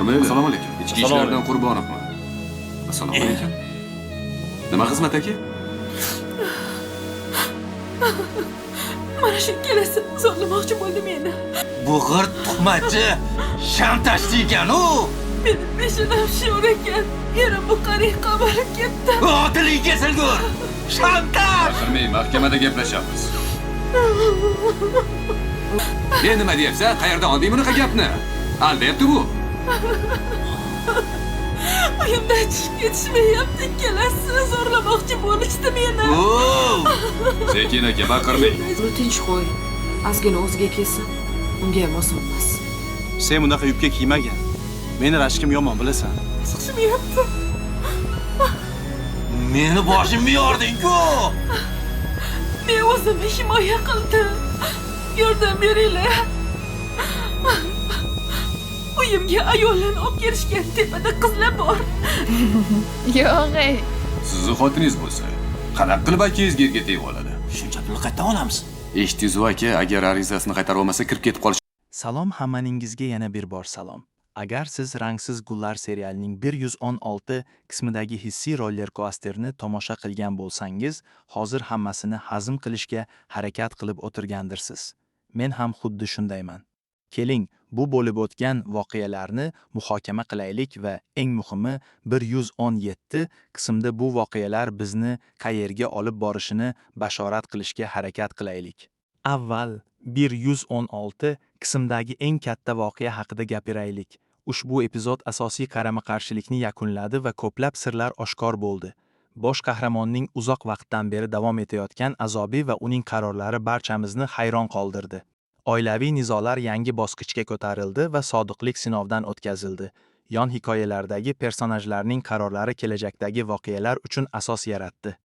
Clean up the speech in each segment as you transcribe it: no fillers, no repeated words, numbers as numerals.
Bormaydi. Assalomu alaykum. Ichki ishlardan Qurbonovman. Assalomu alaykum. Nima xizmat aka? Mana shu ikkalasi zo'rlamoqchi bo'ldi meni. Bu g'irt tuhmatchi shantajchi ekan u. Meni peshonam shior ekan. Erim bu qariyb qamalib ketdi. Qotillik kesilgur. Shantaj! Baqirmang, mahkamada gaplashamiz. Men nima deyapsan? Qayerdan olding bunaqa gapni? Aldayapti bu. Uyimdan chiqib ketishmayapti ikkalasi. Zo'rlamoqchi bo'lishdi meni. Sekin aka, baqirmang. Uni tinch qo'y. Ozgina o'ziga kelsin. Unga ham oson emas. Sen bunaqa yubka kiymagin. Meni rashkim yomon, bilasan. Chiqishmayapti. Meni boshimni yording-ku. Men o'zimni himoya qildim. Yordam beringlar. Uyimga ayollarni olib kelishgan, tepada qizlar bor. Yo'q ey. Sizni xotiningiz bo'lsa, qanaqa qilib akangizga erga tegib oladi? Shuncha pulni qayerdan olamiz? Eshitdingiz aka, agar arizasini qaytarib olmasa kirib ketib qolish. Salom hammaningizga, yana bir bor salom. Agar siz Rangsiz gullar serialining 116 qismidagi hissiy roller coasterni tomosha qilgan bo'lsangiz, hozir hammasini hazm qilishga harakat qilib o'tirgandirsiz. Men ham xuddi shundayman. Keling, bu bo'lib o'tgan voqealarni muhokama qilaylik va eng muhimi 117 qismda bu voqealar bizni qayerga olib borishini bashorat qilishga harakat qilaylik. Avval 116 qismdagi eng katta voqea haqida gapiraylik. Ushbu epizod asosiy qarama-qarshilikni yakunladi va ko'plab sirlar oshkor bo'ldi. Bosh qahramonning uzoq vaqtdan beri davom etayotgan azobi va uning qarorlari barchamizni hayron qoldirdi. Oilaviy nizolar yangi bosqichga ko'tarildi va sodiqlik sinovdan o'tkazildi. Yon hikoyalardagi personajlarning qarorlari kelajakdagi voqealar uchun asos yaratdi.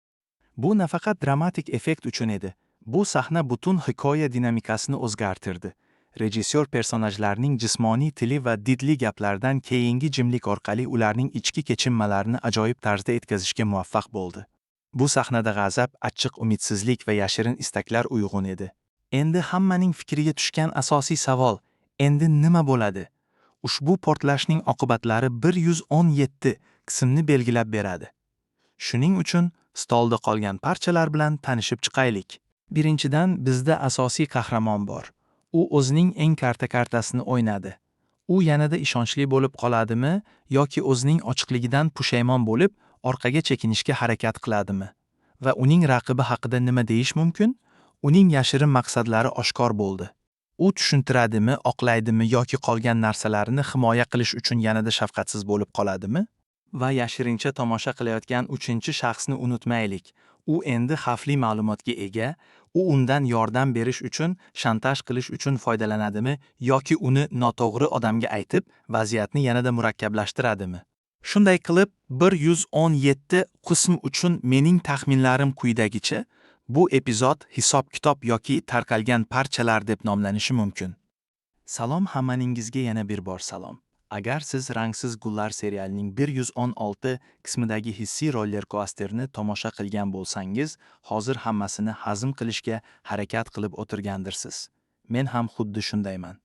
Bu nafaqat dramatik effekt uchun edi. Bu sahna butun hikoya dinamikasini o'zgartirdi. Rejissyor personajlarning jismoniy tili va didli gaplardan keyingi jimlik orqali ularning ichki kechinmalarini ajoyib tarzda yetkazishga muvaffaq bo'ldi. Bu sahnada g'azab, achchiq umidsizlik va yashirin istaklar uyg'un edi. Endi hammaning fikriga tushgan asosiy savol: endi nima bo'ladi? Ushbu portlashning oqibatlari 117 qismni belgilab beradi. Shuning uchun stolda qolgan parchalar bilan tanishib chiqaylik. Birinchidan, bizda asosiy qahramon bor. U o'zining eng karta kartasini o'ynadi. U yanada ishonchli bo'lib qoladimi yoki o'zining ochiqligidan pushaymon bo'lib, orqaga chekinishga harakat qiladimi? Va uning raqibi haqida nima deyish mumkin? Uning yashirin maqsadlari oshkor bo'ldi. U tushuntiradimi, oqlaydimi yoki qolgan narsalarini himoya qilish uchun yanada shafqatsiz bo'lib qoladimi? Va yashirincha tomosha qilayotgan uchinchi shaxsni unutmaylik. U endi xavfli ma'lumotga ega, u undan yordam berish uchun, shantaj qilish uchun foydalanadimi yoki uni noto'g'ri odamga aytib, vaziyatni yanada murakkablashtiradimi? Shunday qilib, 117 qism uchun mening taxminlarim quyidagicha: bu epizod hisob-kitob yoki tarqalgan parchalar deb nomlanishi mumkin. Salom hammaningizga, yana bir bor salom. Agar siz Rangsiz gullar serialining 116 qismidagi hissiy roller coasterni tomosha qilgan bo'lsangiz, hozir hammasini hazm qilishga harakat qilib o'tirgandirsiz. Men ham xuddi shundayman.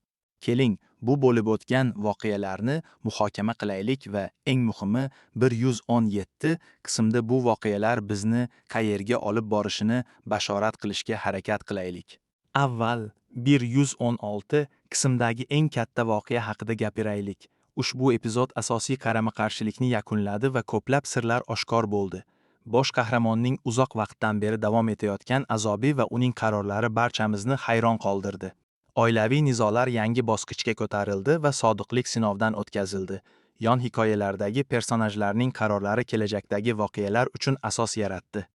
Keling, bu bo'lib o'tgan voqealarni muhokama qilaylik va eng muhimi 117 qismda bu voqealar bizni qayerga olib borishini bashorat qilishga harakat qilaylik. Avval 116 qismdagi eng katta voqea haqida gapiraylik. Ushbu epizod asosiy qarama-qarshilikni yakunladi va ko'plab sirlar oshkor bo'ldi. Bosh qahramonning uzoq vaqtdan beri davom etayotgan azobi va uning qarorlari barchamizni hayron qoldirdi. Oilaviy nizolar yangi bosqichga ko'tarildi va sodiqlik sinovdan o'tkazildi. Yon hikoyalardagi personajlarning qarorlari kelajakdagi voqealar uchun asos yaratdi.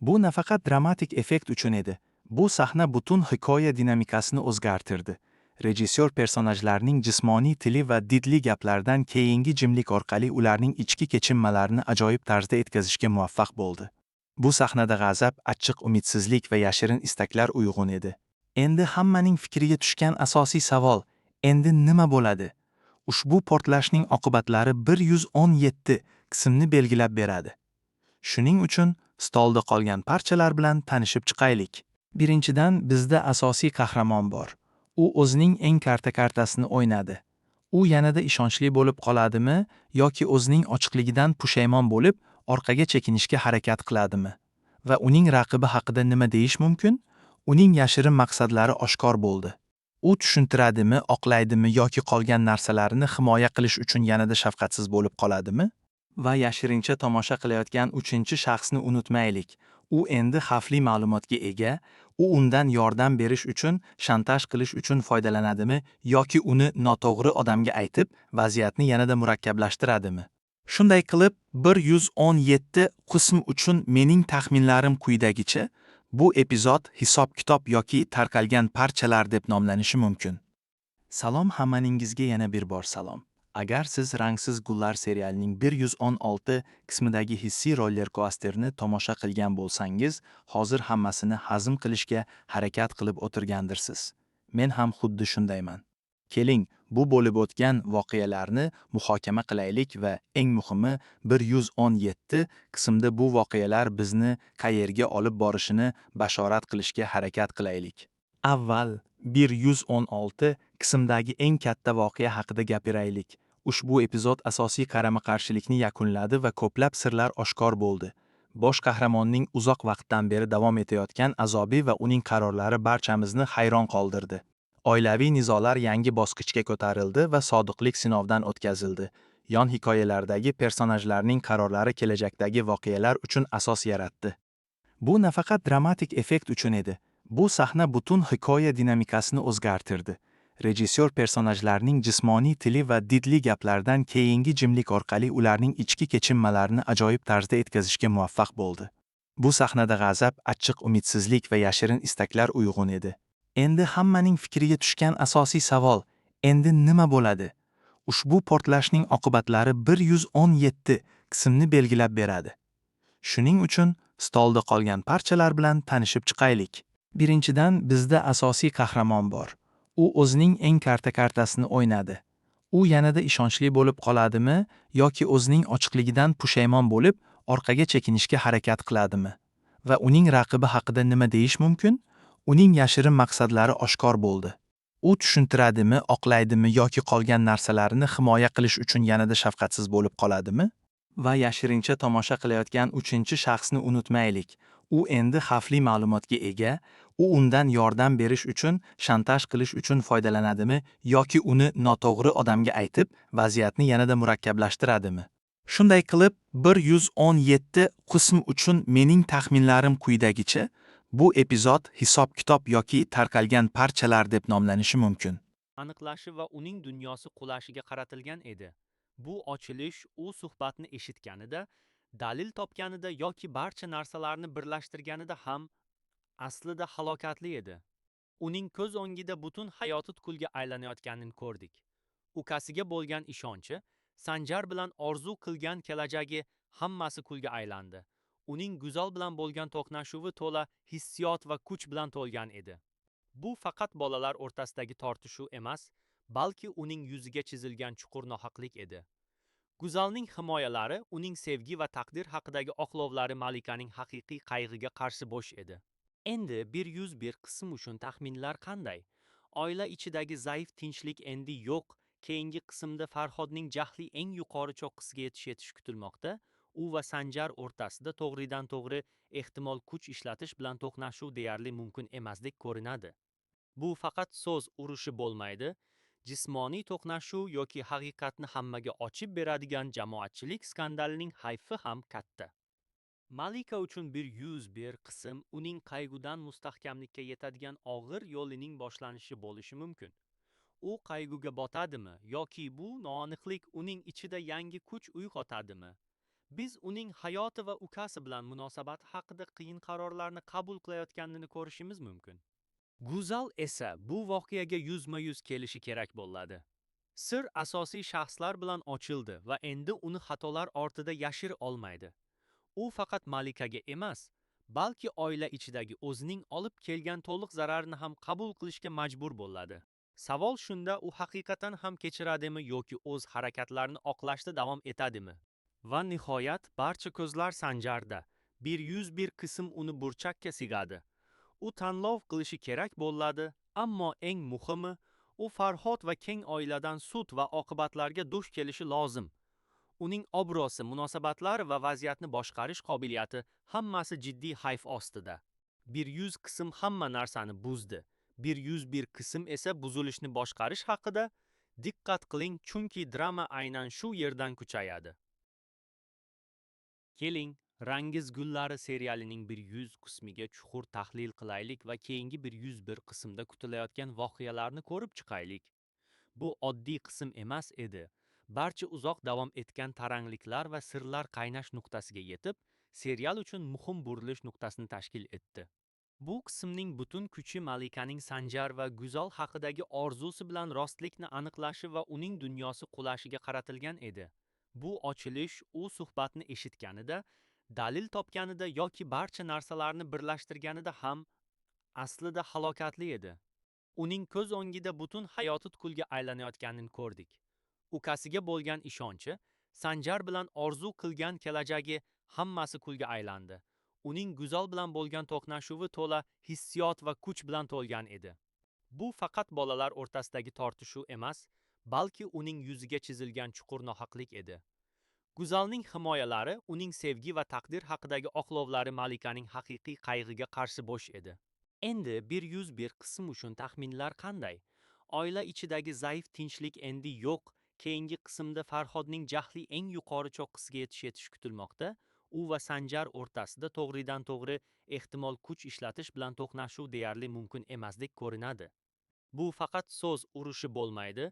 Bu nafaqat dramatik effekt uchun edi. Bu sahna butun hikoya dinamikasini o'zgartirdi. Rejissyor personajlarning jismoniy tili va didli gaplardan keyingi jimlik orqali ularning ichki kechinmalarini ajoyib tarzda yetkazishga muvaffaq bo'ldi. Bu sahnada g'azab, achchiq umidsizlik va yashirin istaklar uyg'un edi. Endi hammaning fikriga tushgan asosiy savol: endi nima bo'ladi? Ushbu portlashning oqibatlari 117 qismni belgilab beradi. Shuning uchun stolda qolgan parchalar bilan tanishib chiqaylik. Birinchidan, bizda asosiy qahramon bor. U o'zining eng karta kartasini o'ynadi. U yanada ishonchli bo'lib qoladimi yoki o'zining ochiqligidan pushaymon bo'lib, orqaga chekinishga harakat qiladimi? Va uning raqibi haqida nima deyish mumkin? Uning yashirin maqsadlari oshkor bo'ldi. U tushuntiradimi, oqlaydimi yoki qolgan narsalarini himoya qilish uchun yanada shafqatsiz bo'lib qoladimi? Va yashirincha tomosha qilayotgan uchinchi shaxsni unutmaylik. U endi xavfli ma'lumotga ega, u undan yordam berish uchun, shantaj qilish uchun foydalanadimi yoki uni noto'g'ri odamga aytib, vaziyatni yanada murakkablashtiradimi? Shunday qilib, 117 qism uchun mening taxminlarim quyidagicha: bu epizod hisob-kitob yoki tarqalgan parchalar deb nomlanishi mumkin. Salom hammaningizga, yana bir bor salom. Agar siz Rangsiz gullar serialining 116 qismidagi hissiy roller coasterni tomosha qilgan bo'lsangiz, hozir hammasini hazm qilishga harakat qilib o'tirgandirsiz. Men ham xuddi shundayman. Keling, bu bo'lib o'tgan voqealarni muhokama qilaylik va eng muhimi, 117 qismda bu voqealar bizni qayerga olib borishini bashorat qilishga harakat qilaylik. Avval 116 qismdagi eng katta voqea haqida gapiraylik. Ushbu epizod asosiy qarama-qarshilikni yakunladi va ko'plab sirlar oshkor bo'ldi. Bosh qahramonning uzoq vaqtdan beri davom etayotgan azobi va uning qarorlari barchamizni hayron qoldirdi. Oilaviy nizolar yangi bosqichga ko'tarildi va sodiqlik sinovdan o'tkazildi. Yon hikoyalardagi personajlarning qarorlari kelajakdagi voqealar uchun asos yaratdi. Bu nafaqat dramatik effekt uchun edi. Bu sahna butun hikoya dinamikasini o'zgartirdi. Rejissyor personajlarning jismoniy tili va didli gaplardan keyingi jimlik orqali ularning ichki kechinmalarini ajoyib tarzda yetkazishga muvaffaq bo'ldi. Bu sahnada g'azab, achchiq umidsizlik va yashirin istaklar uyg'un edi. Endi hammaning fikriga tushgan asosiy savol: endi nima bo'ladi? Ushbu portlashning oqibatlari 117 qismni belgilab beradi. Shuning uchun stolda qolgan parchalar bilan tanishib chiqaylik. Birinchidan, bizda asosiy qahramon bor. U o'zining eng karta kartasini o'ynadi. U yanada ishonchli bo'lib qoladimi yoki o'zining ochiqligidan pushaymon bo'lib, orqaga chekinishga harakat qiladimi? Va uning raqibi haqida nima deyish mumkin? Uning yashirin maqsadlari oshkor bo'ldi. U tushuntiradimi, oqlaydimi yoki qolgan narsalarini himoya qilish uchun yanada shafqatsiz bo'lib qoladimi? Va yashirincha tomosha qilayotgan uchinchi shaxsni unutmaylik. U endi xavfli ma'lumotga ega, u undan yordam berish uchun, shantaj qilish uchun foydalanadimi yoki uni noto'g'ri odamga aytib, vaziyatni yanada murakkablashtiradimi? Shunday qilib, 117 qism uchun mening taxminlarim quyidagicha: bu epizod hisob-kitob yoki tarqalgan parchalar deb nomlanishi mumkin. Aniqlashi va uning dunyosi qulashiga qaratilgan edi. Bu ochilish u suhbatni eshitganida, dalil topganida yoki barcha narsalarni birlashtirganida ham aslida halokatli edi. Uning ko'z o'ngida butun hayoti kulga aylanayotganini ko'rdik. Ukasiga bo'lgan ishonchi, Sanjar bilan orzu qilgan kelajagi, hammasi kulga aylandi. Uning Go'zal bilan bo'lgan to'qnashuvi to'la hissiyot va kuch bilan to'lgan edi. Bu faqat bolalar o'rtasidagi tortishuv emas, balki uning yuziga chizilgan chuqur nohaqlik edi. Go'zalning himoyalari, uning sevgi va taqdir haqidagi oqlovlari Malikaning haqiqiy qayg'iga qarshi bo'sh edi. Endi 101 qism uchun taxminlar qanday? Oila ichidagi zaif tinchlik endi yo'q. Keyingi qismda Farhodning jahli eng yuqori cho'qqisiga yetishi kutilmoqda. U va Sanjar o'rtasida to'g'ridan to'g'ri, ehtimol kuch ishlatish bilan to'qnashuv deyarli mumkin emasdek ko'rinadi. Bu faqat so'z urushi bo'lmaydi, jismoniy to'qnashuv yoki haqiqatni hammaga ochib beradigan jamoatchilik skandalining xavfi ham katta. Malika uchun 101 qism uning qayg'udan mustahkamlikka yetadigan og'ir yo'lining boshlanishi bo'lishi mumkin. U qayg'uga botadimi yoki bu noaniqlik uning ichida yangi kuch uyg'otadimi? Biz uning hayoti va ukasi bilan munosabati haqida qiyin qarorlarni qabul qilayotganini ko'rishimiz mumkin. Go'zal esa bu voqeaga yuzma-yuz kelishi kerak bo'ladi. Sir asosiy shaxslar bilan ochildi va endi uni xatolar ortida yashira olmaydi. U faqat Malikaga emas, balki oila ichidagi o'zining olib kelgan to'liq zararini ham qabul qilishga majbur bo'ladi. Savol shunda, u haqiqatan ham kechiradimi yoki o'z harakatlarini oqlashda davom etadimi? Va nihoyat barcha ko'zlar Sanjarda. 101 qism uni burchakka sig'adi. U tanlov qilishi kerak bo'ladi, ammo eng muhimi, U Farhod va keng oiladan sud va oqibatlarga duch kelishi lozim. Uning obro'si, munosabatlari va vaziyatni boshqarish qobiliyati hammasi jiddiy xavf ostida. 100 qism hamma narsani buzdi. 101 qism esa buzilishni boshqarish haqida. Diqqat qiling, chunki drama aynan shu yerdan kuchayadi. Keling, Rangiz gullari serialining 100 qismiga chuqur tahlil qilaylik va keyingi 101 qismda kutilayotgan voqealarni ko'rib chiqaylik. Bu oddiy qism emas edi. Barcha uzoq davom etgan tarangliklar va sirlar qaynash nuqtasiga yetib, serial uchun muhim burilish nuqtasini tashkil etdi. Bu qismning butun kuchi Malikaning Sanjar va Go'zal haqidagi orzusi bilan rostlikni aniqlashi va uning dunyosi qulashiga qaratilgan edi. Bu ochilish u suhbatni eshitganida, dalil topganida yoki barcha narsalarni birlashtirganida ham aslida halokatli edi. Uning ko'z o'ngida butun hayoti kulga aylanayotganini ko'rdik. Ukasiga bo'lgan ishonchi, Sanjar bilan orzu qilgan kelajagi hammasi kulga aylandi. Uning Go'zal bilan bo'lgan to'qnashuvi to'la hissiyot va kuch bilan to'lgan edi. Bu faqat bolalar o'rtasidagi tortishuv emas, balki uning yuziga chizilgan chuqur nohaqlik edi. Go'zalning himoyalari, uning sevgi va taqdir haqidagi oqlovlari Malikaning haqiqiy qayg'iga qarshi bo'sh edi. Endi 101 qism uchun taxminlar qanday? Oila ichidagi zaif tinchlik endi yo'q. Keyingi qismda Farhodning jahli eng yuqori cho'qqisiga yetish kutilmoqda. U va Sanjar o'rtasida to'g'ridan-to'g'ri ehtimol kuch ishlatish bilan to'qnashuv deyarli mumkin emasdek ko'rinadi. Bu faqat so'z urushi bo'lmaydi.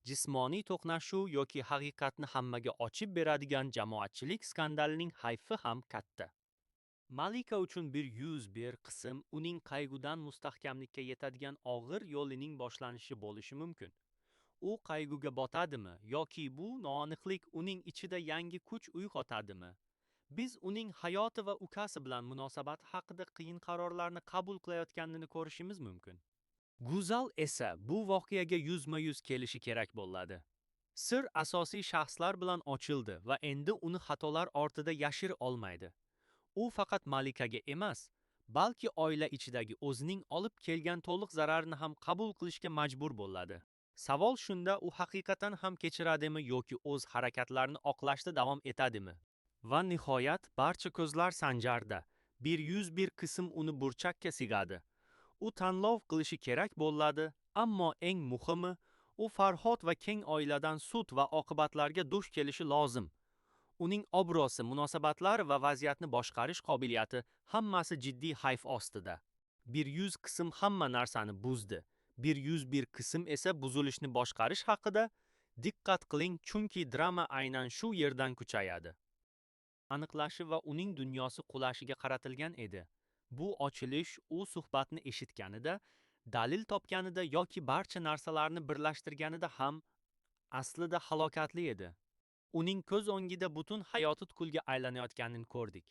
Jismoniy to'qnashuv yoki haqiqatni hammaga ochib beradigan jamoatchilik skandalining xavfi ham katta. Malika uchun 101 qism uning qayg'udan mustahkamlikka yetadigan og'ir yo'lining boshlanishi bo'lishi mumkin. U qayg'uga botadimi yoki bu noaniqlik uning ichida yangi kuch uyg'otadimi? Biz uning hayoti va ukasi bilan munosabati haqida qiyin qarorlarni qabul qilayotganini ko'rishimiz mumkin. Go'zal esa bu voqeaga yuzma-yuz kelishi kerak bo'ladi. Sir asosiy shaxslar bilan ochildi va endi uni xatolar ortida yashira olmaydi. U faqat Malikaga emas, balki oila ichidagi o'zining olib kelgan to'liq zararini ham qabul qilishga majbur bo'ladi. Savol shunda, u haqiqatan ham kechiradimi yoki o'z harakatlarini oqlashda davom etadimi? Va nihoyat barcha ko'zlar Sanjarda. 101 qism uni burchakka sig'adi. U tanlov qilishi kerak bo'ladi, ammo eng muhimi, u Farhod va keng oiladan sud va oqibatlarga duch kelishi lozim. Uning obro'si, munosabatlari va vaziyatni boshqarish qobiliyati hammasi jiddiy xavf ostida. 100 qism hamma narsani buzdi. 101 qism esa buzilishni boshqarish haqida. Diqqat qiling, chunki drama aynan shu yerdan kuchayadi. Aniqlashi va uning dunyosi qulashiga qaratilgan edi. Bu ochilish u suhbatni eshitganida, dalil topganida yoki barcha narsalarni birlashtirganida ham aslida halokatli edi. Uning ko'z o'ngida butun hayoti kulga aylanayotganini ko'rdik.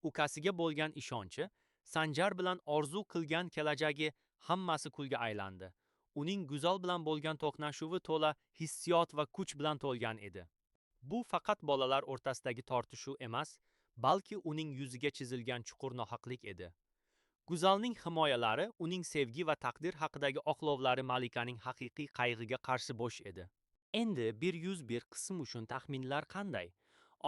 Ukasiga bo'lgan ishonchi, Sanjar bilan orzu qilgan kelajagi hammasi kulga aylandi. Uning Go'zal bilan bo'lgan to'qnashuvi to'la hissiyot va kuch bilan to'lgan edi. Bu faqat bolalar o'rtasidagi tortishuv emas, balki uning yuziga chizilgan chuqur nohaqlik edi. Go'zalning himoyalari, uning sevgi va taqdir haqidagi oqlovlari Malikaning haqiqiy qayg'iga qarshi bo'sh edi. Endi 101 qism uchun taxminlar qanday?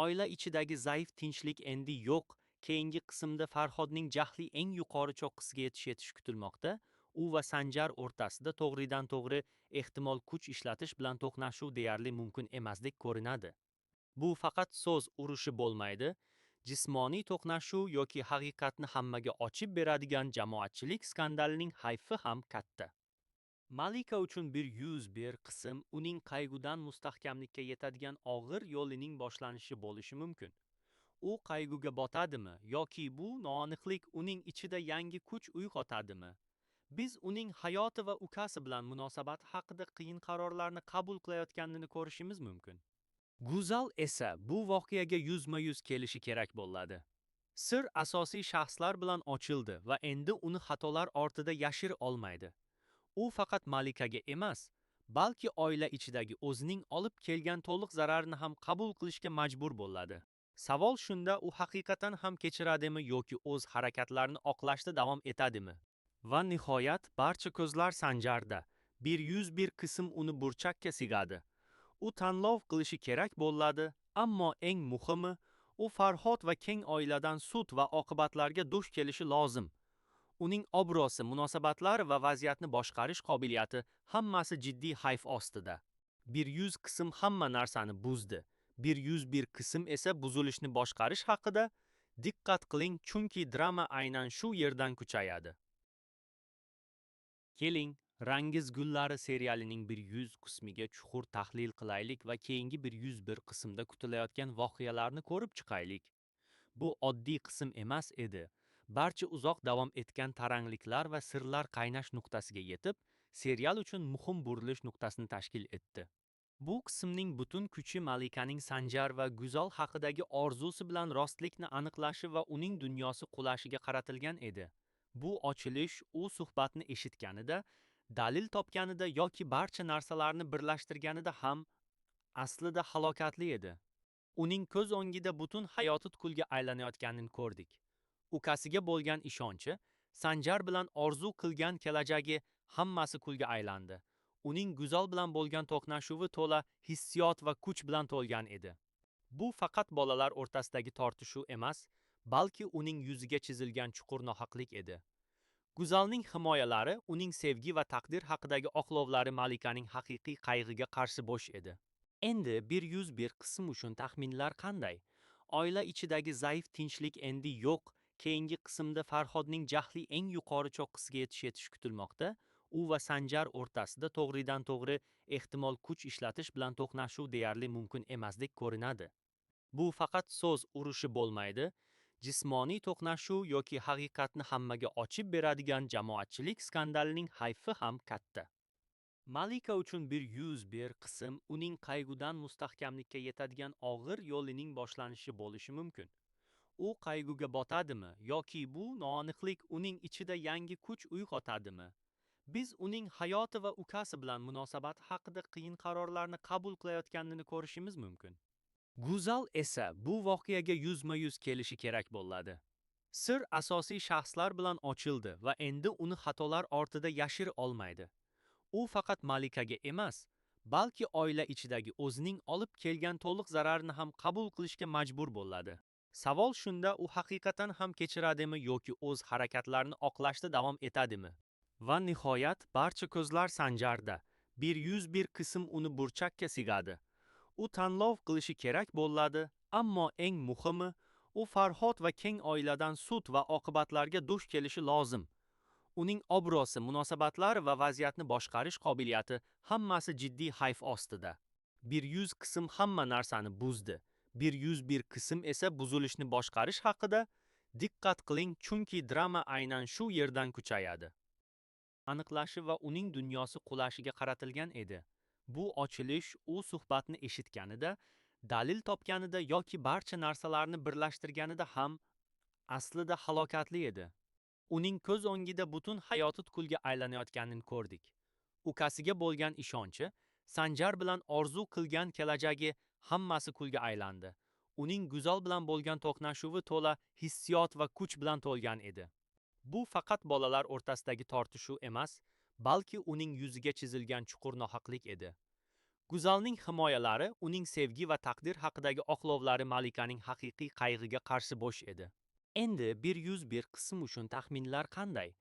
Oila ichidagi zaif tinchlik endi yo'q. Keyingi qismda Farhodning jahli eng yuqori cho'qqisiga yetish kutilmoqda. U va Sanjar o'rtasida to'g'ridan-to'g'ri ehtimol kuch ishlatish bilan to'qnashuv deyarli mumkin emasdek ko'rinadi. Bu faqat so'z urushi bo'lmaydi. Jismoniy to'qnashuv yoki haqiqatni hammaga ochib beradigan jamoatchilik skandalining xavfi ham katta. Malika uchun 101 qism uning qayg'udan mustahkamlikka yetadigan og'ir yo'lining boshlanishi bo'lishi mumkin. U qayg'uga botadimi yoki bu noaniqlik uning ichida yangi kuch uyg'otadimi? Biz uning hayoti va ukasi bilan munosabati haqida qiyin qarorlarni qabul qilayotganini ko'rishimiz mumkin. Go'zal esa bu voqeaga yuzma-yuz kelishi kerak bo'ladi. Sir asosiy shaxslar bilan ochildi va endi uni xatolar ortida yashira olmaydi. U faqat Malikaga emas, balki oila ichidagi o'zining olib kelgan to'liq zararini ham qabul qilishga majbur bo'ladi. Savol shunda, u haqiqatan ham kechiradimi yoki o'z harakatlarini oqlashda davom etadimi? Va nihoyat barcha ko'zlar Sanjarda. 101 qism uni burchakka sigadi. U tanlov qilishi kerak bo'ladi, ammo eng muhimi, u Farhod va keng oiladan sud va oqibatlarga duch kelishi lozim. Uning obro'si, munosabatlari va vaziyatni boshqarish qobiliyati hammasi jiddiy xavf ostida. 100 qism hamma narsani buzdi. 101 qism esa buzilishni boshqarish haqida. Diqqat qiling, chunki drama aynan shu yerdan kuchayadi. Keling, Rangiz gullari serialining 100 qismiga chuqur tahlil qilaylik va keyingi 101 qismda kutilayotgan voqealarni ko'rib chiqaylik. Bu oddiy qism emas edi. Barcha uzoq davom etgan tarangliklar va sirlar qaynash nuqtasiga yetib, serial uchun muhim burilish nuqtasini tashkil etdi. Bu qismning butun kuchi Malikaning Sanjar va Go'zal haqidagi orzusi bilan rostlikni aniqlashi va uning dunyosi qulashiga qaratilgan edi. Bu ochilish u suhbatni eshitganida, dalil topganida yoki barcha narsalarni birlashtirganida ham aslida halokatli edi. Uning ko'z o'ngida butun hayoti kulga aylanayotganini ko'rdik. Ukasiga bo'lgan ishonchi, Sanjar bilan orzu qilgan kelajagi hammasi kulga aylandi. Uning Go'zal bilan bo'lgan to'qnashuvi to'la hissiyot va kuch bilan to'lgan edi. Bu faqat bolalar o'rtasidagi tortishuv emas, balki uning yuziga chizilgan chuqur nohaqlik edi. Go'zalning himoyalari, uning sevgi va taqdir haqidagi oqlovlari Malikaning haqiqiy qayg'iga qarshi bo'sh edi. Endi 101 qism uchun taxminlar qanday? Oila ichidagi zaif tinchlik endi yo'q. Keyingi qismda Farhodning jahli eng yuqori cho'qqisiga yetish kutilmoqda. U va Sanjar o'rtasida to'g'ridan-to'g'ri ehtimol kuch ishlatish bilan to'qnashuv deyarli mumkin emasdek ko'rinadi. Bu faqat so'z urushi bo'lmaydi, jismoniy to'qnashuv yoki haqiqatni hammaga ochib beradigan jamoatchilik skandalining xavfi ham katta. Malika uchun 101 qism uning qayg'udan mustahkamlikka yetadigan og'ir yo'lining boshlanishi bo'lishi mumkin. U qayg'uga botadimi yoki bu noaniqlik uning ichida yangi kuch uyg'otadimi? Biz uning hayoti va ukasi bilan munosabati haqida qiyin qarorlarni qabul qilayotganini ko'rishimiz mumkin. Go'zal esa bu voqeaga yuzma-yuz kelishi kerak bo'ladi. Sir asosiy shaxslar bilan ochildi va endi uni xatolar ortida yashira olmaydi. U faqat Malikaga emas, balki oila ichidagi o'zining olib kelgan to'liq zararini ham qabul qilishga majbur bo'ladi. Savol shunda, u haqiqatan ham kechiradimi yoki o'z harakatlarini oqlashda davom etadimi? Va nihoyat barcha ko'zlar Sanjarda. 101 qism uni burchakka sigadi. U tanlov qilishi kerak bo'ladi, ammo eng muhimi, u Farhod va keng oiladan sud va oqibatlarga duch kelishi lozim. Uning obro'si, munosabatlari va vaziyatni boshqarish qobiliyati hammasi jiddiy xavf ostida. 100 qism hamma narsani buzdi. 101 qism esa buzilishni boshqarish haqida. Diqqat qiling, chunki drama aynan shu yerdan kuchayadi. Aniqlashi va uning dunyosi qulashiga qaratilgan edi. Bu ochilish u suhbatni eshitganida, dalil topganida yoki barcha narsalarni birlashtirganida ham aslida halokatli edi. Uning ko'z o'ngida butun hayoti kulga aylanayotganini ko'rdik. Ukasiga bo'lgan ishonchi, Sanjar bilan orzu qilgan kelajagi hammasi kulga aylandi. Uning Go'zal bilan bo'lgan to'qnashuvi to'la hissiyot va kuch bilan to'lgan edi. Bu faqat bolalar o'rtasidagi tortishuv emas, balki uning yuziga chizilgan chuqur nohaqlik edi. Go'zalning himoyalari, uning sevgi va taqdir haqidagi oqlovlari Malikaning haqiqiy qayg'iga qarshi bo'sh edi. Endi 101 qism uchun taxminlar qanday?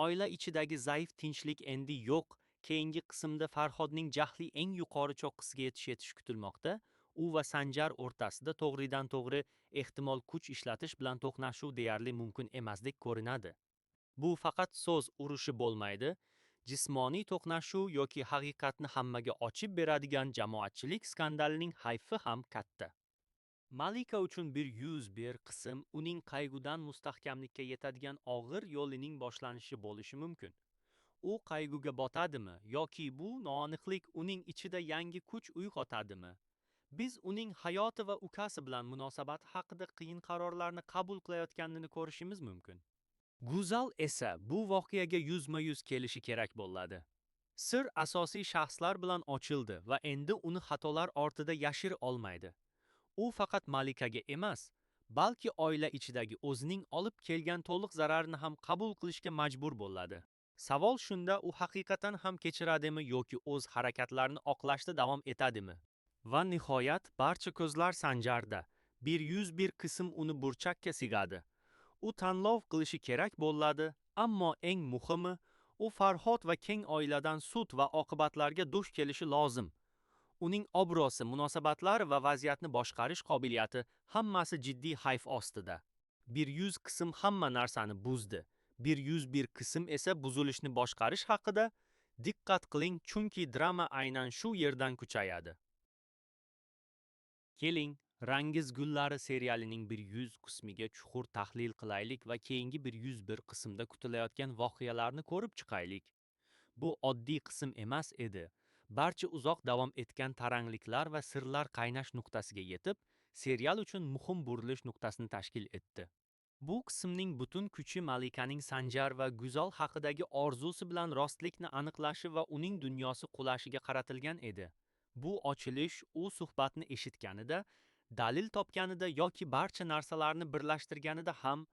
Oila ichidagi zaif tinchlik endi yo'q. Keyingi qismda Farhodning jahli eng yuqori cho'qqisiga yetish kutilmoqda. U va Sanjar o'rtasida to'g'ridan-to'g'ri ehtimol kuch ishlatish bilan to'qnashuv deyarli mumkin emasdek ko'rinadi. Bu faqat so'z urushi bo'lmaydi, jismoniy to'qnashuv yoki haqiqatni hammaga ochib beradigan jamoatchilik skandalining xavfi ham katta. Malika uchun 101 qism uning qayg'udan mustahkamlikka yetadigan og'ir yo'lining boshlanishi bo'lishi mumkin. U qayg'uga botadimi yoki bu noaniqlik uning ichida yangi kuch uyg'otadimi? Biz uning hayoti va ukasi bilan munosabati haqida qiyin qarorlarni qabul qilayotganini ko'rishimiz mumkin. Go'zal esa bu voqeaga yuzma-yuz kelishi kerak bo'ladi. Sir asosiy shaxslar bilan ochildi va endi uni xatolar ortida yashira olmaydi. U faqat Malikaga emas, balki oila ichidagi o'zining olib kelgan to'liq zararini ham qabul qilishga majbur bo'ladi. Savol shunda, u haqiqatan ham kechiradimi yoki o'z harakatlarini oqlashda davom etadimi? Va nihoyat, barcha ko'zlar Sanjarda. 101 qism uni burchakka sig'adi. U tanlov qilishi kerak bo'ladi, ammo eng muhimi, u Farhod va keng oiladan sud va oqibatlarga duch kelishi lozim. Uning obro'si, munosabatlari va vaziyatni boshqarish qobiliyati hammasi jiddiy xavf ostida. 100 qism hamma narsani buzdi. 101 qism esa buzilishni boshqarish haqida. Diqqat qiling, chunki drama aynan shu yerdan kuchayadi. Keling, Rangiz gullari serialining 100 qismiga chuqur tahlil qilaylik va keyingi 101 qismda kutilayotgan voqealarni ko'rib chiqaylik. Bu oddiy qism emas edi. Barcha uzoq davom etgan tarangliklar va sirlar qaynash nuqtasiga yetib, serial uchun muhim burilish nuqtasini tashkil etdi. Bu qismning butun kuchi Malikaning Sanjar va Go'zal haqidagi orzusi bilan rostlikni aniqlashi va uning dunyosi qulashiga qaratilgan edi. Bu ochilish u suhbatni eshitganida, dalil topganida yoki barcha narsalarni birlashtirganida ham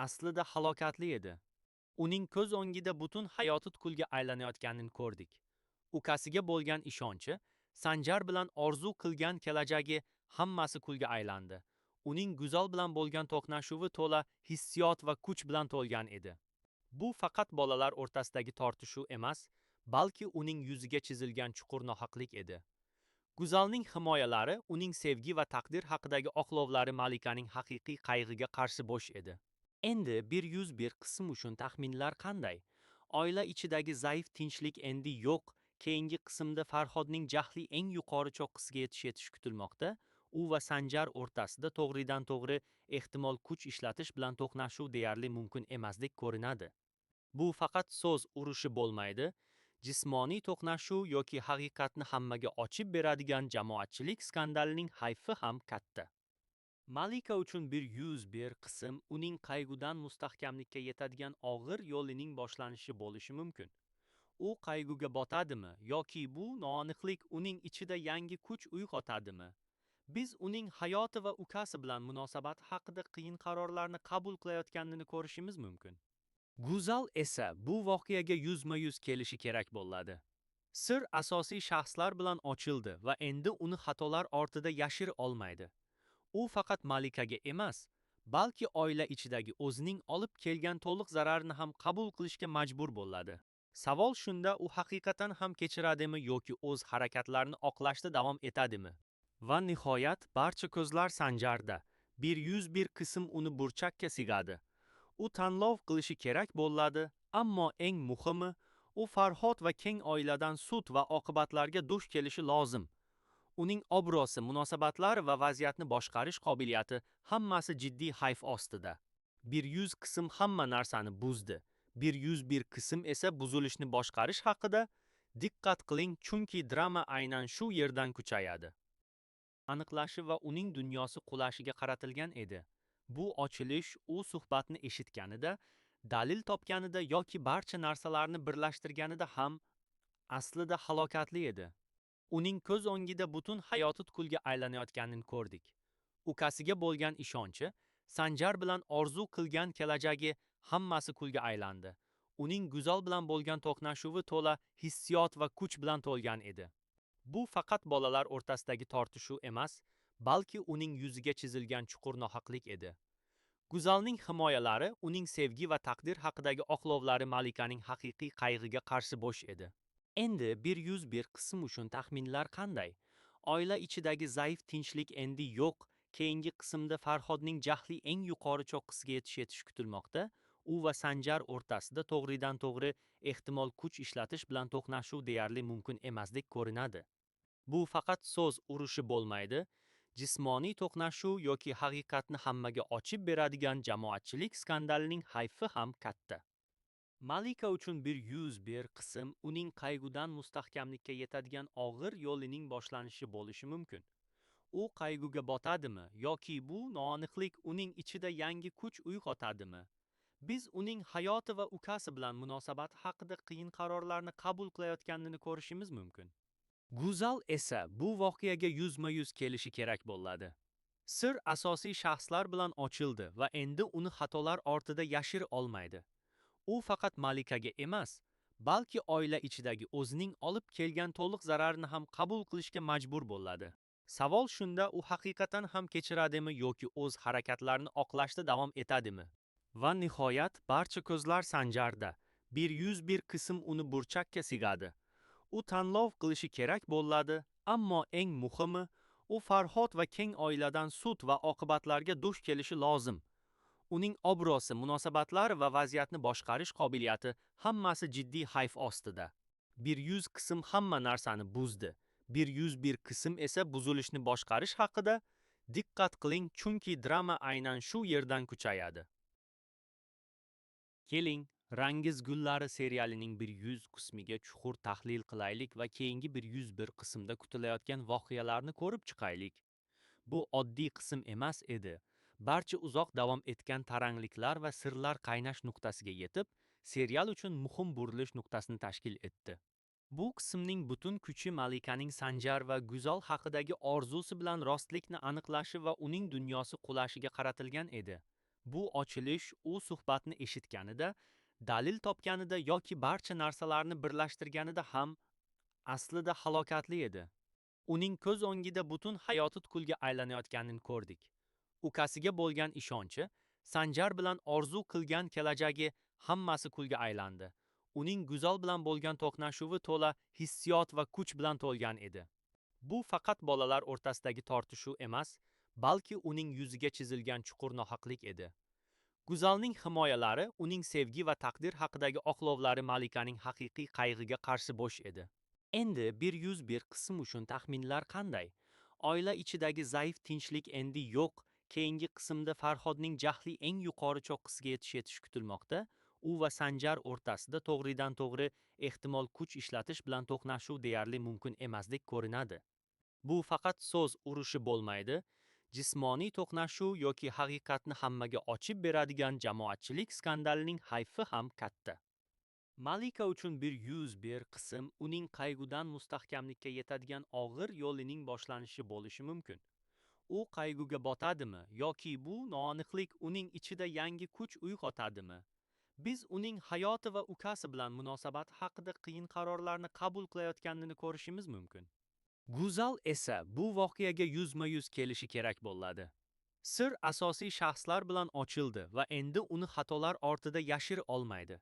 aslida halokatli edi. Uning ko'z o'ngida butun hayoti kulga aylanayotganini ko'rdik. Ukasiga bo'lgan ishonchi, Sanjar bilan orzu qilgan kelajagi hammasi kulga aylandi. Uning Go'zal bilan bo'lgan to'qnashuvi to'la hissiyot va kuch bilan to'lgan edi. Bu faqat bolalar o'rtasidagi tortishuv emas, balki uning yuziga chizilgan chuqur nohaqlik edi. Go'zalning himoyalari, uning sevgi va taqdir haqidagi oqlovlari Malikaning haqiqiy qayg'iga qarshi bo'sh edi. Endi 101 qism uchun taxminlar qanday? Oila ichidagi zaif tinchlik endi yo'q. Keyingi qismda Farhodning jahli eng yuqori cho'qqisiga yetish kutilmoqda. U va Sanjar o'rtasida to'g'ridan-to'g'ri, ehtimol kuch ishlatish bilan to'qnashuv deyarli mumkin emasdek ko'rinadi. Bu faqat so'z urushi bo'lmaydi, jismoniy to'qnashuv yoki haqiqatni hammaga ochib beradigan jamoatchilik skandalining xavfi ham katta. Malika uchun 101 qism uning qayg'udan mustahkamlikka yetadigan og'ir yo'lining boshlanishi bo'lishi mumkin. U qayg'uga botadimi yoki bu noaniqlik uning ichida yangi kuch uyg'otadimi? Biz uning hayoti va ukasi bilan munosabati haqida qiyin qarorlarni qabul qilayotganini ko'rishimiz mumkin. Go'zal esa bu voqeaga yuzma-yuz kelishi kerak bo'ladi. Sir asosiy shaxslar bilan ochildi va endi uni xatolar ortida yashira olmaydi. U faqat Malikaga emas, balki oila ichidagi o'zining olib kelgan to'liq zararini ham qabul qilishga majbur bo'ladi. Savol shunda, u haqiqatan ham kechiradimi yoki o'z harakatlarini oqlashda davom etadimi? Va nihoyat, barcha ko'zlar Sanjarda. 101 qism uni burchakka sig'adi. U tanlov qilishi kerak bo'ladi, ammo eng muhimi, u Farhod va keng oiladan sud va oqibatlarga duch kelishi lozim. Uning obro'si, munosabatlari va vaziyatni boshqarish qobiliyati hammasi jiddiy xavf ostida. 100 qism hamma narsani buzdi. 101 qism esa buzilishni boshqarish haqida. Diqqat qiling, chunki drama aynan shu yerdan kuchayadi. Aniqlashi va uning dunyosi qulashiga qaratilgan edi. Bu ochilish u suhbatni eshitganida, dalil topganida yoki barcha narsalarni birlashtirganida ham aslida halokatli edi. Uning ko'z o'ngida butun hayoti kulga aylanayotganini ko'rdik. Ukasiga bo'lgan ishonchi, Sanjar bilan orzu qilgan kelajagi hammasi kulga aylandi. Uning Go'zal bilan bo'lgan to'qnashuvi to'la hissiyot va kuch bilan to'lgan edi. Bu faqat bolalar o'rtasidagi tortishuv emas, balki uning yuziga chizilgan chuqur nohaqlik edi. Go'zalning himoyalari, uning sevgi va taqdir haqidagi oqlovlari Malikaning haqiqiy qayg'iga qarshi bo'sh edi. Endi 101 qism uchun taxminlar qanday? Oila ichidagi zaif tinchlik endi yo'q. Keyingi qismda Farhodning jahli eng yuqori cho'qqisiga yetish kutilmoqda. U va Sanjar o'rtasida to'g'ridan-to'g'ri, ehtimol kuch ishlatish bilan to'qnashuv deyarli mumkin emasdek ko'rinadi. Bu faqat so'z urushi bo'lmaydi, jismoniy to'qnashuv yoki haqiqatni hammaga ochib beradigan jamoatchilik skandalining xavfi ham katta. Malika uchun 101 qism uning qayg'udan mustahkamlikka yetadigan og'ir yo'lining boshlanishi bo'lishi mumkin. U qayg'uga botadimi yoki bu noaniqlik uning ichida yangi kuch uyg'otadimi? Biz uning hayoti va ukasi bilan munosabati haqida qiyin qarorlarni qabul qilayotganini ko'rishimiz mumkin. Go'zal esa bu voqeaga yuzma-yuz kelishi kerak bo'ladi. Sir asosiy shaxslar bilan ochildi va endi uni xatolar ortida yashira olmaydi. U faqat Malikaga emas, balki oila ichidagi o'zining olib kelgan to'liq zararini ham qabul qilishga majbur bo'ladi. Savol shunda, u haqiqatan ham kechiradimi yoki o'z harakatlarini oqlashda davom etadimi? Va nihoyat barcha ko'zlar Sanjarda. 101 qism uni burchakka sig'adi. U tanlov qilishi kerak bo'ladi, ammo eng muhimi, u Farhod va keng oiladan sud va oqibatlarga duch kelishi lozim. Uning obro'si, munosabatlari va vaziyatni boshqarish qobiliyati hammasi jiddiy xavf ostida. 100 qism hamma narsani buzdi. 101 qism esa buzilishni boshqarish haqida. Diqqat qiling, chunki drama aynan shu yerdan kuchayadi. Keling, Rangiz gullari serialining 100 qismiga chuqur tahlil qilaylik va keyingi 101 qismda kutilayotgan voqealarni ko'rib chiqaylik. Bu oddiy qism emas edi. Barcha uzoq davom etgan tarangliklar va sirlar qaynash nuqtasiga yetib, serial uchun muhim burilish nuqtasini tashkil etdi. Bu qismning butun kuchi Malikaning Sanjar va Go'zal haqidagi orzusi bilan rostlikni aniqlashi va uning dunyosi qulashiga qaratilgan edi. Bu ochilish u suhbatni eshitganida, dalil topganida yoki barcha narsalarni birlashtirganida ham aslida halokatli edi. Uning ko'z o'ngida butun hayoti kulga aylanayotganini ko'rdik. Ukasiga bo'lgan ishonchi, Sanjar bilan orzu qilgan kelajagi hammasi kulga aylandi. Uning Go'zal bilan bo'lgan to'qnashuvi to'la hissiyot va kuch bilan to'lgan edi. Bu faqat bolalar o'rtasidagi tortishuv emas, balki uning yuziga chizilgan chuqur nohaqlik edi. Go'zalning himoyalari, uning sevgi va taqdir haqidagi oqlovlari Malikaning haqiqiy qayg'iga qarshi bo'sh edi. Endi 101 qism uchun taxminlar qanday? Oila ichidagi zaif tinchlik endi yo'q. Keyingi qismda Farhodning jahli eng yuqori cho'qqisiga yetish kutilmoqda. U va Sanjar o'rtasida to'g'ridan-to'g'ri, ehtimol kuch ishlatish bilan to'qnashuv deyarli mumkin emasdek ko'rinadi. Bu faqat so'z urushi bo'lmaydi, jismoniy to'qnashuv yoki haqiqatni hammaga ochib beradigan jamoatchilik skandalining xavfi ham katta. Malika uchun 101 qism uning qayg'udan mustahkamlikka yetadigan og'ir yo'lining boshlanishi bo'lishi mumkin. U qayg'uga botadimi yoki bu noaniqlik uning ichida yangi kuch uyg'otadimi? Biz uning hayoti va ukasi bilan munosabati haqida qiyin qarorlarni qabul qilayotganini ko'rishimiz mumkin. Go'zal esa bu voqeaga yuzma-yuz kelishi kerak bo'ladi. Sir asosiy shaxslar bilan ochildi va endi uni xatolar ortida yashira olmaydi.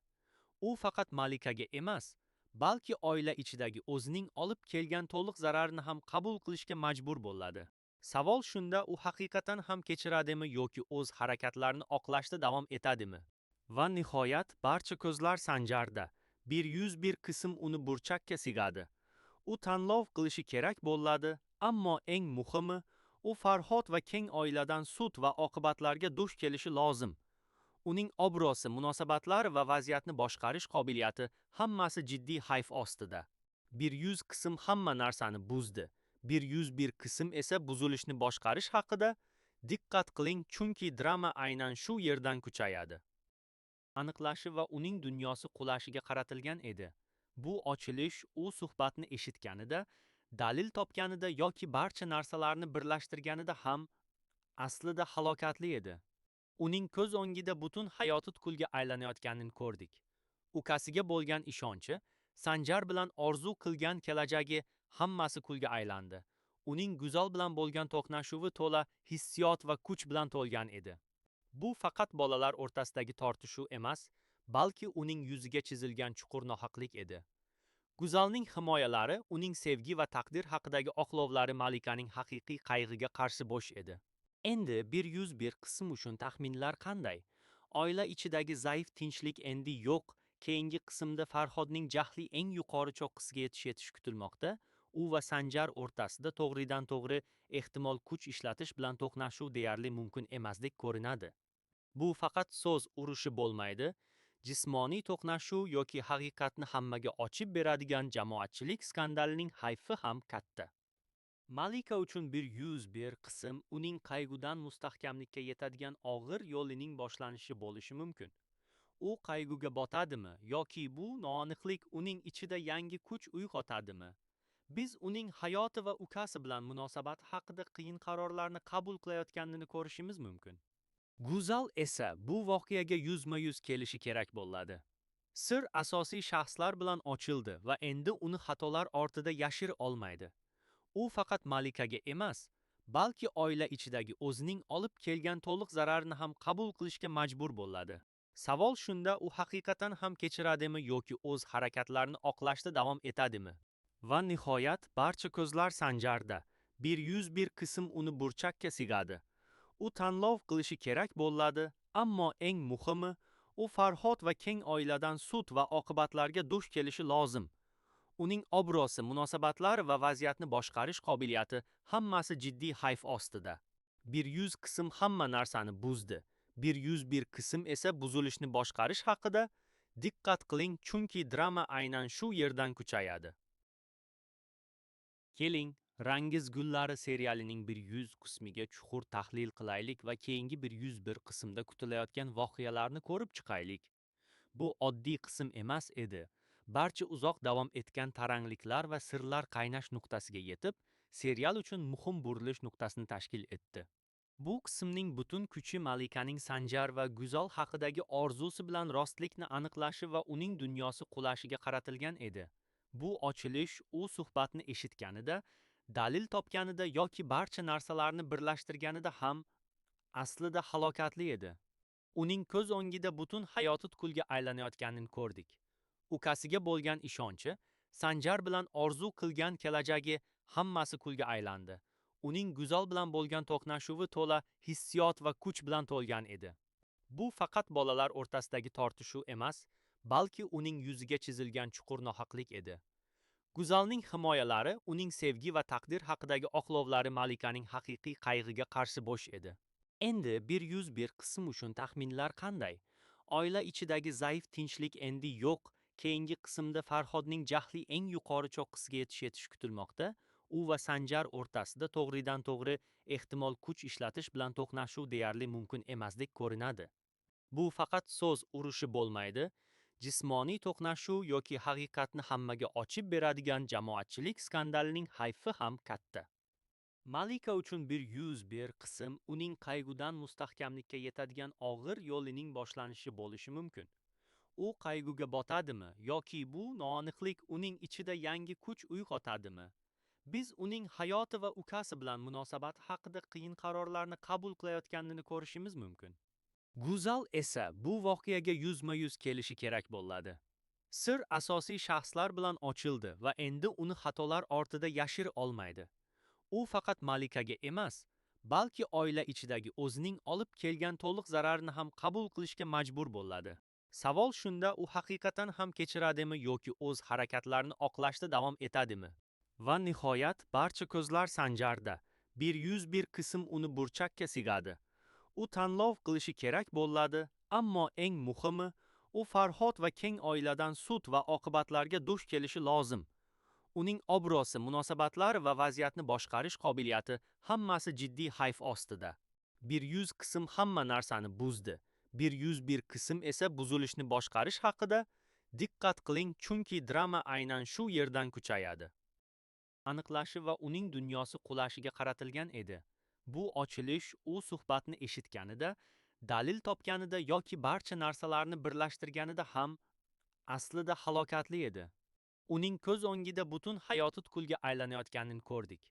U faqat Malikaga emas, balki oila ichidagi o'zining olib kelgan to'liq zararini ham qabul qilishga majbur bo'ladi. Savol shunda, u haqiqatan ham kechiradimi yoki o'z harakatlarini oqlashda davom etadimi? Va nihoyat barcha ko'zlar Sanjarda. 101 qism uni burchakka sig'adi. U tanlov qilishi kerak bo'ladi, ammo eng muhimi, u Farhod va keng oiladan sud va oqibatlarga duch kelishi lozim. Uning obro'si, munosabatlari va vaziyatni boshqarish qobiliyati hammasi jiddiy xavf ostida. 100 qism hamma narsani buzdi. 101 qism esa buzilishni boshqarish haqida. Diqqat qiling, chunki drama aynan shu yerdan kuchayadi. Aniqlashi va uning dunyosi qulashiga qaratilgan edi. Bu ochilish u suhbatni eshitganida, dalil topganida yoki barcha narsalarni birlashtirganida ham aslida halokatli edi. Uning ko'z o'ngida butun hayoti kulga aylanayotganini ko'rdik. Ukasiga bo'lgan ishonchi, Sanjar bilan orzu qilgan kelajagi hammasi kulga aylandi. Uning Go'zal bilan bo'lgan to'qnashuvi to'la hissiyot va kuch bilan to'lgan edi. Bu faqat bolalar o'rtasidagi tortishuv emas, balki uning yuziga chizilgan chuqur nohaqlik edi. Go'zalning himoyalari, uning sevgi va taqdir haqidagi oqlovlari Malikaning haqiqiy qayg'iga qarshi bo'sh edi. Endi 101 qism uchun taxminlar qanday? Oila ichidagi zaif tinchlik endi yo'q. Keyingi qismda Farhodning jahli eng yuqori cho'qqisiga yetish kutilmoqda. U va Sanjar o'rtasida to'g'ridan-to'g'ri, ehtimol kuch ishlatish bilan to'qnashuv deyarli mumkin emasdek ko'rinadi. Bu faqat so'z urushi bo'lmaydi, jismoniy to'qnashuv yoki haqiqatni hammaga ochib beradigan jamoatchilik skandalining xavfi ham katta. Malika uchun 101 qism uning qayg'udan mustahkamlikka yetadigan og'ir yo'lining boshlanishi bo'lishi mumkin. U qayg'uga botadimi yoki bu noaniqlik uning ichida yangi kuch uyg'otadimi? Biz uning hayoti va ukasi bilan munosabati haqida qiyin qarorlarni qabul qilayotganini ko'rishimiz mumkin. Go'zal esa bu voqeaga yuzma-yuz kelishi kerak bo'ladi. Sir asosiy shaxslar bilan ochildi va endi uni xatolar ortida yashira olmaydi. U faqat Malikaga emas, balki oila ichidagi o'zining olib kelgan to'liq zararini ham qabul qilishga majbur bo'ladi. Savol shunda, u haqiqatan ham kechiradimi yoki o'z harakatlarini oqlashda davom etadimi? Va nihoyat barcha ko'zlar Sanjarda. 101 qism uni burchakka sig'adi. U tanlov qilishi kerak bo'ladi, ammo eng muhimi, u Farhod va keng oiladan sud va oqibatlarga duch kelishi lozim. Uning obro'si, munosabatlari va vaziyatni boshqarish qobiliyati hammasi jiddiy xavf ostida. 100 qism hamma narsani buzdi. 101 qism esa buzilishni boshqarish haqida. Diqqat qiling, chunki drama aynan shu yerdan kuchayadi. Keling, Rangiz gullari serialining 100 qismiga chuqur tahlil qilaylik va keyingi 101 qismda kutilayotgan voqealarni ko'rib chiqaylik. Bu oddiy qism emas edi. Barcha uzoq davom etgan tarangliklar va sirlar qaynash nuqtasiga yetib, serial uchun muhim burilish nuqtasini tashkil etdi. Bu qismning butun kuchi Malikaning Sanjar va Go'zal haqidagi orzusi bilan rostlikni aniqlashi va uning dunyosi qulashiga qaratilgan edi. Bu ochilish u suhbatni eshitganida, dalil topganida yoki barcha narsalarni birlashtirganida ham aslida halokatli edi. Uning ko'z o'ngida butun hayoti kulga aylanayotganini ko'rdik. Ukasiga bo'lgan ishonchi, Sanjar bilan orzu qilgan kelajagi hammasi kulga aylandi. Uning Go'zal bilan bo'lgan to'qnashuvi to'la hissiyot va kuch bilan to'lgan edi. Bu faqat bolalar o'rtasidagi tortishuv emas, balki uning yuziga chizilgan chuqur nohaqlik edi. Go'zalning himoyalari, uning sevgi va taqdir haqidagi oqlovlari Malikaning haqiqiy qayg'iga qarshi bo'sh edi. Endi 101 qism uchun taxminlar qanday? Oila ichidagi zaif tinchlik endi yo'q. Keyingi qismda Farhodning jahli eng yuqori cho'qqisiga yetish kutilmoqda. U va Sanjar o'rtasida to'g'ridan-to'g'ri ehtimol kuch ishlatish bilan to'qnashuv deyarli mumkin emasdek ko'rinadi. Bu faqat so'z urushi bo'lmaydi, jismoniy to'qnashuv yoki haqiqatni hammaga ochib beradigan jamoatchilik skandalining xavfi ham katta. Malika uchun 101 qism uning qayg'udan mustahkamlikka yetadigan og'ir yo'lining boshlanishi bo'lishi mumkin. U qayg'uga botadimi yoki bu noaniqlik uning ichida yangi kuch uyg'otadimi? Biz uning hayoti va ukasi bilan munosabati haqida qiyin qarorlarni qabul qilayotganini ko'rishimiz mumkin. Go'zal esa bu voqeaga yuzma-yuz kelishi kerak bo'ladi. Sir asosiy shaxslar bilan ochildi va endi uni xatolar ortida yashira olmaydi. U faqat Malikaga emas, balki oila ichidagi o'zining olib kelgan to'liq zararini ham qabul qilishga majbur bo'ladi. Savol shunda, u haqiqatan ham kechiradimi yoki o'z harakatlarini oqlashda davom etadimi? Va nihoyat barcha ko'zlar Sanjarda. 101 qism uni burchakka sig'adi. U tanlov qilishi kerak bo'ladi, ammo eng muhimi, u Farhod va keng oiladan sud va oqibatlarga duch kelishi lozim. Uning obro'si, munosabatlari va vaziyatni boshqarish qobiliyati hammasi jiddiy xavf ostida. 100 qism hamma narsani buzdi. 101 qism esa buzilishni boshqarish haqida. Diqqat qiling, chunki drama aynan shu yerdan kuchayadi. Aniqlashi va uning dunyosi qulashiga qaratilgan edi. Bu ochilish u suhbatni eshitganida, dalil topganida yoki barcha narsalarni birlashtirganida ham aslida halokatli edi. Uning ko'z o'ngida butun hayoti kulga aylanayotganini ko'rdik.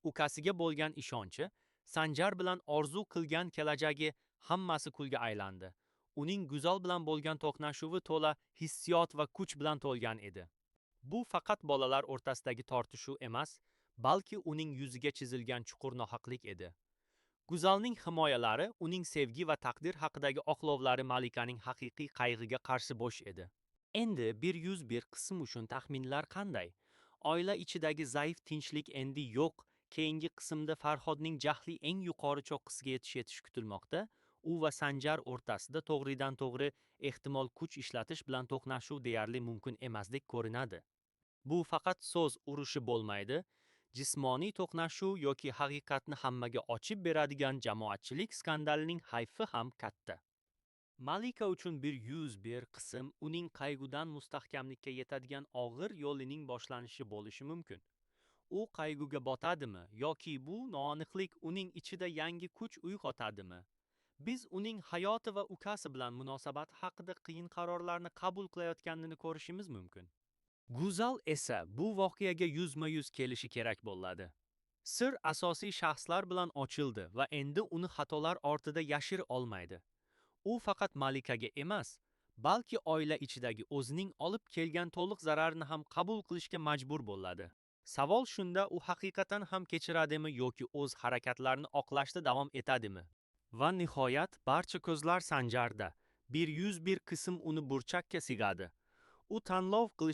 Ukasiga bo'lgan ishonchi, Sanjar bilan orzu qilgan kelajagi hammasi kulga aylandi. Uning Go'zal bilan bo'lgan to'qnashuvi to'la hissiyot va kuch bilan to'lgan edi. Bu faqat bolalar o'rtasidagi tortishuv emas, balki uning yuziga chizilgan chuqur nohaqlik edi. Go'zalning himoyalari, uning sevgi va taqdir haqidagi oqlovlari Malikaning haqiqiy qayg'iga qarshi bo'sh edi. Endi 101 qism uchun taxminlar qanday? Oila ichidagi zaif tinchlik endi yo'q. Keyingi qismda Farhodning jahli eng yuqori cho'qqisiga yetish kutilmoqda. U va Sanjar o'rtasida to'g'ridan-to'g'ri ehtimol kuch ishlatish bilan to'qnashuv deyarli mumkin emasdek ko'rinadi. Bu faqat so'z urushi bo'lmaydi, jismoniy to'qnashuv yoki haqiqatni hammaga ochib beradigan jamoatchilik skandalining xavfi ham katta. Malika uchun 101 qism uning qayg'udan mustahkamlikka yetadigan og'ir yo'lining boshlanishi bo'lishi mumkin. U qayg'uga botadimi yoki bu noaniqlik uning ichida yangi kuch uyg'otadimi? Biz uning hayoti va ukasi bilan munosabati haqida qiyin qarorlarni qabul qilayotganini ko'rishimiz mumkin. Go'zal esa bu voqeaga yuzma-yuz kelishi kerak bo'ladi. Sir asosiy shaxslar bilan ochildi va endi uni xatolar ortida yashira olmaydi. U faqat Malikaga emas, balki oila ichidagi o'zining olib kelgan to'liq zararini ham qabul qilishga majbur bo'ladi. Savol shunda, u haqiqatan ham kechiradimi yoki o'z harakatlarini oqlashda davom etadimi? Va nihoyat, barcha ko'zlar Sanjarda. 101 qism uni burchakka sig'adi. U tanlov qilish